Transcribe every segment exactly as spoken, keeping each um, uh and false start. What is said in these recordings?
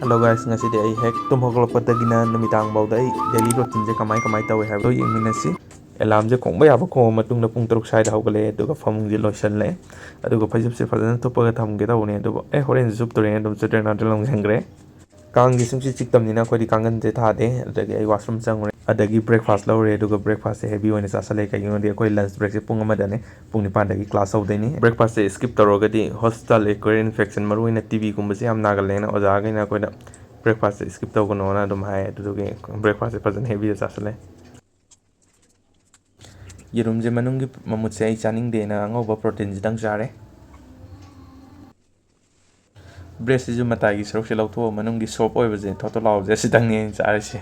Hello guys, ꯉꯁꯤꯗꯤ ꯑꯩ ꯍꯦꯛ ꯇꯨꯝ ꯍꯧꯒꯠꯂꯛꯄꯗꯒꯤꯅ ꯅꯨꯃꯤꯗꯥꯡ ꯐꯥꯎꯗ ꯑꯩ daily routineꯁꯦ ꯀꯃꯥꯏ ꯀꯃꯥꯏ ꯇꯧꯋꯦ ꯍꯥꯏꯕꯗꯣ ꯌꯦꯡꯃꯤꯟꯅꯁꯤ꯫ Alarmꯁꯦ ꯈꯣꯡꯕ ꯌꯥꯕ ꯈꯣꯡꯉ ꯃꯇꯨꯡꯗ ꯄꯨꯡ ꯇꯔꯨꯛ ꯁ꯭ꯋꯥꯏꯗ ꯍꯧꯒꯠꯂꯛꯑꯦ, ꯑꯗꯨꯒ ꯐꯃꯨꯡꯁꯦ ꯂꯣꯏꯁꯜꯂꯦ, ꯑꯗꯨꯒ ꯐꯩꯖꯨꯞꯁꯦ ꯐꯖꯅ ꯊꯨꯞꯄꯒ ꯊꯝꯒꯦ ꯇꯧꯕꯅꯦ, ꯑꯗꯨꯕꯨ ꯑꯦ ꯍꯣꯔꯦꯟꯁꯨ ꯆꯨꯞꯇꯣꯔꯦꯅ ꯑꯗꯨꯝ ꯆꯨꯗ꯭ꯔꯦ ꯅꯥꯗ꯭ꯔꯦ ꯂꯪꯁꯤꯟꯈ꯭ꯔꯦ꯫ ꯀꯥꯡꯒꯤ ꯁꯨꯝꯁꯤ ꯆꯤꯛꯇꯕꯅꯤꯅ ꯑꯩꯈꯣꯏꯗꯤ ꯀꯥꯡꯒꯟꯁꯦ ꯊꯥꯗꯦ꯫ ꯑꯗꯨꯗꯒꯤ ꯑꯩ washroom ꯆꯪꯉꯨꯔꯦ, ꯑꯗꯒꯤ breakfast ꯂꯧꯔꯦ, ꯑꯗꯨꯒ breakfastꯁꯦ heavy ꯑꯣꯏꯅ ꯆꯥꯁꯜꯂꯦ꯫ ꯀꯩꯒꯤꯅꯣꯗꯤ ꯑꯩꯈꯣꯏ lunch breakꯁꯦ ꯄꯨꯡ ꯑꯃꯗꯅꯦ, ꯄꯨꯡ ꯅꯤꯄꯥꯟꯗꯒꯤ class ꯍꯧꯗꯣꯏꯅꯤ꯫ Breakfastꯁꯦ skip ꯇꯧꯔꯒꯗꯤ hospital urinary infection, ꯃꯔꯨꯑꯣꯏꯅ TBꯒꯨꯝꯕꯁꯦ ꯌꯥꯝ ꯅꯥꯒꯜꯂꯦꯅ ꯑꯣꯖꯥꯈꯩꯅ ꯑꯩꯈꯣꯏꯗ breakfastꯁꯦ skip ꯇꯧꯒꯅꯣꯅ ꯑꯗꯨꯝ ꯍꯥꯏ꯫ ꯑꯗꯨꯗꯨꯒꯤ breakfastꯁꯦ ꯐꯖꯅ heavyꯗ ꯆꯥꯁꯜꯂꯦ꯫ ꯌꯦꯔꯨꯝꯁꯦ ꯃꯅꯨꯡꯒꯤ ꯃꯃꯨꯠꯁꯦ ꯑꯩ ꯆꯥꯅꯤꯡꯗꯦꯅ ꯑꯉꯧꯕ proteinꯁꯤꯗꯪ ꯆꯥꯔꯦ꯫ Breadꯁꯤꯁꯨ ꯃꯇꯥꯏꯒꯤ ꯁꯔꯨꯛꯁꯦ ꯂꯧꯊꯣꯛꯑ ꯃꯅꯨꯡꯒꯤ soft ꯑꯣꯏꯕꯁꯦ, ꯊꯣꯠ ꯊꯣꯠ ꯂꯥꯎꯕꯁꯦ, ꯑꯁꯤꯗꯪꯅꯦ ꯑꯩꯅ ꯆꯥꯔꯤꯁꯦ꯫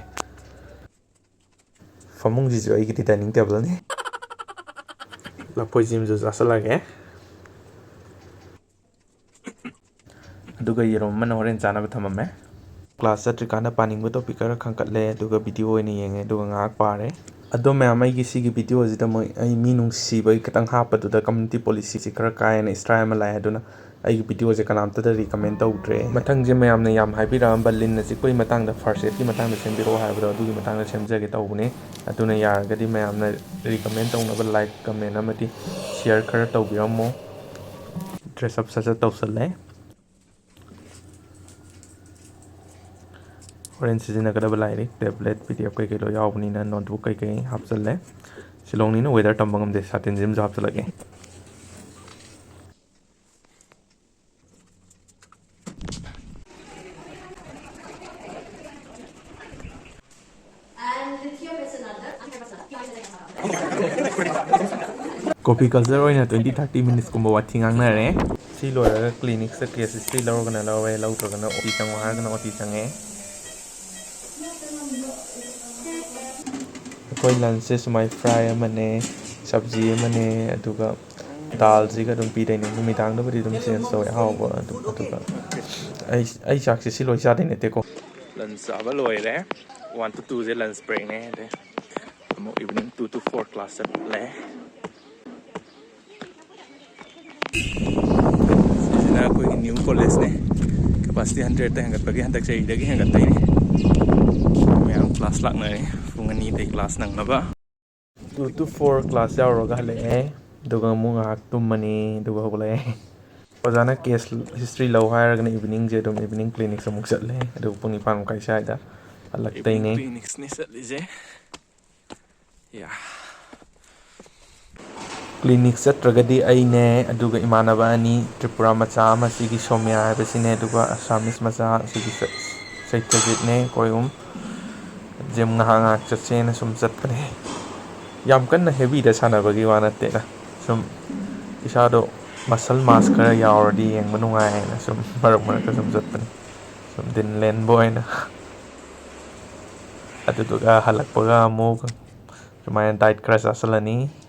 ꯐꯃꯨꯡꯁꯤꯁꯨ ꯑꯩꯒꯤꯗꯤ dining tableꯅꯤ꯫ ꯂꯐꯣꯏꯁꯤꯃꯁꯨ ꯆꯥꯁꯤꯜꯂꯒꯦ꯫ ꯑꯗꯨꯒ ꯌꯦꯔꯨꯝ ꯑꯃꯅ ꯍꯣꯔꯦꯟ ꯆꯥꯅꯕ ꯊꯝꯃꯝꯃꯦ꯫ Class ꯆꯠꯇ꯭ꯔꯤꯀꯥꯟꯗ ꯄꯥꯅꯤꯡꯕ topic ꯈꯔ ꯈꯟꯒꯠꯂꯦ, ꯑꯗꯨꯒ video ꯑꯣꯏꯅ ꯌꯦꯡꯉꯦ, ꯑꯗꯨꯒ ꯉꯥꯏꯍꯥꯛ ꯄꯥꯔꯦ꯫ ꯑꯗꯣ ꯃꯌꯥꯝ, ꯑꯩꯒꯤ ꯁꯤꯒꯤ videoꯁꯤꯗ ꯃꯣꯏ, ꯑꯩ ꯃꯤ ꯅꯨꯡꯁꯤꯕꯒꯤ ꯈꯤꯇꯪ ꯍꯥꯞꯄꯗꯨꯗ community policyꯁꯤ ꯈꯔ ꯀꯥꯏꯅ strike ꯑꯃ ꯂꯥꯛꯑꯦ, ꯑꯗꯨꯅ ꯑꯩꯒꯤ videoꯁꯦ ꯀꯅꯥꯝꯇꯗ recommend ꯇꯧꯗ꯭ꯔꯦ꯫ ꯃꯊꯪꯁꯦ ꯃꯌꯥꯝꯅ ꯌꯥꯝ ꯍꯥꯏꯕꯤꯔꯛꯑꯝꯕ ꯂꯤꯟꯅ ꯆꯤꯛꯄꯒꯤ ꯃꯇꯥꯡꯗ, first aidꯀꯤ ꯃꯇꯥꯡꯗ ꯁꯦꯝꯕꯤꯔꯛꯑꯣ ꯍꯥꯏꯕꯗꯣ, ꯑꯗꯨꯒꯤ ꯃꯇꯥꯡꯗ ꯁꯦꯝꯖꯒꯦ ꯇꯧꯕꯅꯦ꯫ ꯑꯗꯨꯅ ꯌꯥꯔꯒꯗꯤ ꯃꯌꯥꯝꯅ recommend ꯇꯧꯅꯕ like, comment ꯑꯃꯗꯤ share ꯈꯔ ꯇꯧꯕꯤꯔꯝꯃꯣ꯫ Dress up ꯁꯠ ꯁꯠ ꯇꯧꯁꯜꯂꯦ꯫ ꯍꯣꯔꯦꯟ ꯁꯤꯖꯤꯟꯅꯒꯗꯕ ꯂꯥꯏꯔꯤꯛ, tablet, PDF ꯀꯩꯀꯩ ꯂꯣꯏ ꯌꯥꯎꯕꯅꯤꯅ notebook ꯀꯩꯀꯩ ꯍꯥꯞꯆꯜꯂꯦ꯫ ꯁꯤꯂꯣꯡꯅꯤꯅ weather ꯇꯝꯕ ꯉꯝꯗꯦ, ꯁꯥꯇꯤꯟꯁꯤꯃꯁꯨ ꯍꯥꯞꯆꯜꯂꯒꯦ꯫ And lithium is another. Coffee culture ꯑꯣꯏꯅ twenty thirty minutesꯀꯨꯝꯕ ꯋꯥꯊꯤ ꯉꯥꯡꯅꯔꯦ꯫ ꯁꯤ ꯂꯣꯏꯔꯒ clinicꯇ case history ꯂꯧꯔꯒꯅ ꯂꯧꯔꯦ, ꯂꯧꯗ꯭ꯔꯒꯅ OT ꯆꯪꯉꯣ ꯍꯥꯏꯔꯒꯅ OT ꯆꯪꯉꯦ꯫ ꯑꯩꯈꯣꯏ lunchꯁꯦ ꯁꯨꯃꯥꯏ fry ꯑꯃꯅꯦ, ꯁꯕꯖꯤ ꯑꯃꯅꯦ, ꯑꯗꯨꯒ ꯗꯥꯜꯁꯤꯒ ꯑꯗꯨꯝ ꯄꯤꯗꯣꯏꯅꯦ꯫ ꯅꯨꯃꯤꯗꯥꯡꯗꯕꯨꯗꯤ ꯑꯗꯨꯝ change ꯇꯧꯋꯦ ꯑꯍꯥꯎꯕ ꯑꯗꯨꯝ꯫ ꯑꯗꯨꯒ ꯑꯩ, ꯑꯩ ꯆꯥꯛꯁꯦ ꯁꯤ ꯂꯣꯏ ꯆꯥꯗꯣꯏ ꯅꯠꯇꯦꯀꯣ꯫ Lunch ꯆꯥꯕ ꯂꯣꯏꯔꯦ꯫ One to twoꯁꯦ lunch breakꯅꯦ꯫ ꯑꯗꯩ ꯑꯃꯨꯛ evening two to four class ꯆꯠꯂꯦ꯫ ꯁꯤꯁꯤꯅ ꯑꯩꯈꯣꯏꯒꯤ new collegeꯅꯦ꯫ Class ꯇꯤ hundred ꯇ ꯍꯦꯟꯒꯠꯄꯒꯤ ꯍꯟꯗꯛ ꯆꯍꯤꯗꯒꯤ ꯍꯦꯟꯒꯠꯇꯣꯏꯅꯦ꯫ ꯃꯌꯥꯝ class ꯂꯥꯛꯅꯔꯦ꯫ ꯄꯨꯡ ꯑꯅꯤꯗꯩ class ꯅꯪꯅꯕ꯫ Two to four class ꯌꯥꯎꯔꯒ ꯍꯜꯂꯛꯑꯦ꯫ ꯑꯗꯨꯒ ꯑꯃꯨꯛ ꯉꯥꯏꯍꯥꯛ ꯇꯨꯝꯃꯅꯤ꯫ ꯑꯗꯨꯒ ꯍꯧꯒꯠꯂꯛꯑꯦ꯫ ꯑꯣꯖꯥꯅ case history ꯂꯧ ꯍꯥꯏꯔꯒꯅ evening ꯁꯦ ꯑꯗꯨꯝ evening clinics ꯑꯃꯨꯛ ꯆꯠꯂꯦ꯫ ꯑꯗꯨꯒ ꯄꯨꯡ ꯅꯤꯄꯥꯟ ꯃꯈꯥꯏ ꯁ꯭ꯋꯥꯏꯗ ꯍꯜꯂꯛꯇꯣꯏꯅꯦ꯫ Evening clinics ꯅꯦ ꯆꯠꯂꯤꯁꯦ꯫ ꯌꯥ꯫ Clinic ꯆꯠꯇ꯭ꯔꯒꯗꯤ ꯑꯩꯅꯦ, ꯑꯗꯨꯒ ꯏꯃꯥꯟꯅꯕ ꯑꯅꯤ, ꯇ꯭ꯔꯤꯄꯨꯔꯥ ꯃꯆꯥ ꯑꯃ, ꯁꯤꯒꯤ ꯁꯣꯃꯤꯌꯥ ꯍꯥꯏꯕꯁꯤꯅꯦ, ꯑꯗꯨꯒ Assamese ꯃꯆꯥ, ꯁꯤꯒꯤ ꯆ-, ꯆꯩꯇ꯭ꯔꯖꯤꯠꯅꯦ, ꯑꯩꯈꯣꯏ ꯑꯍꯨꯝ gym ꯉꯥꯏꯍꯥꯛ ꯉꯥꯏꯍꯥꯛ ꯆꯠꯁꯦꯅ ꯁꯨꯝ ꯆꯠꯄꯅꯦ꯫ ꯌꯥꯝ ꯀꯟꯅ heavy ꯗ ꯁꯥꯟꯅꯕꯒꯤ ꯋꯥ ꯅꯠꯇꯦꯗ, ꯁꯨꯝ ꯏꯁꯥꯗꯣ muscle mass ꯈꯔ ꯌꯥꯎꯔꯗꯤ ꯌꯦꯡꯕ ꯅꯨꯡꯉꯥꯏ ꯍꯥꯏꯅ ꯁꯨꯝ ꯃꯔꯛ ꯃꯔꯛꯇ ꯁꯨꯝ ꯆꯠꯄꯅꯦ, ꯁꯨꯝ ꯗꯤꯟ ꯂꯦꯟꯕ ꯑꯣꯏꯅ꯫ ꯑꯗꯨꯗꯨꯒ ꯍꯜꯂꯛꯄꯒ ꯑꯃꯨꯛ ꯁꯨꯃꯥꯏꯅ diet ꯈꯔ ꯆꯥꯁꯤꯜꯂꯅꯤ꯫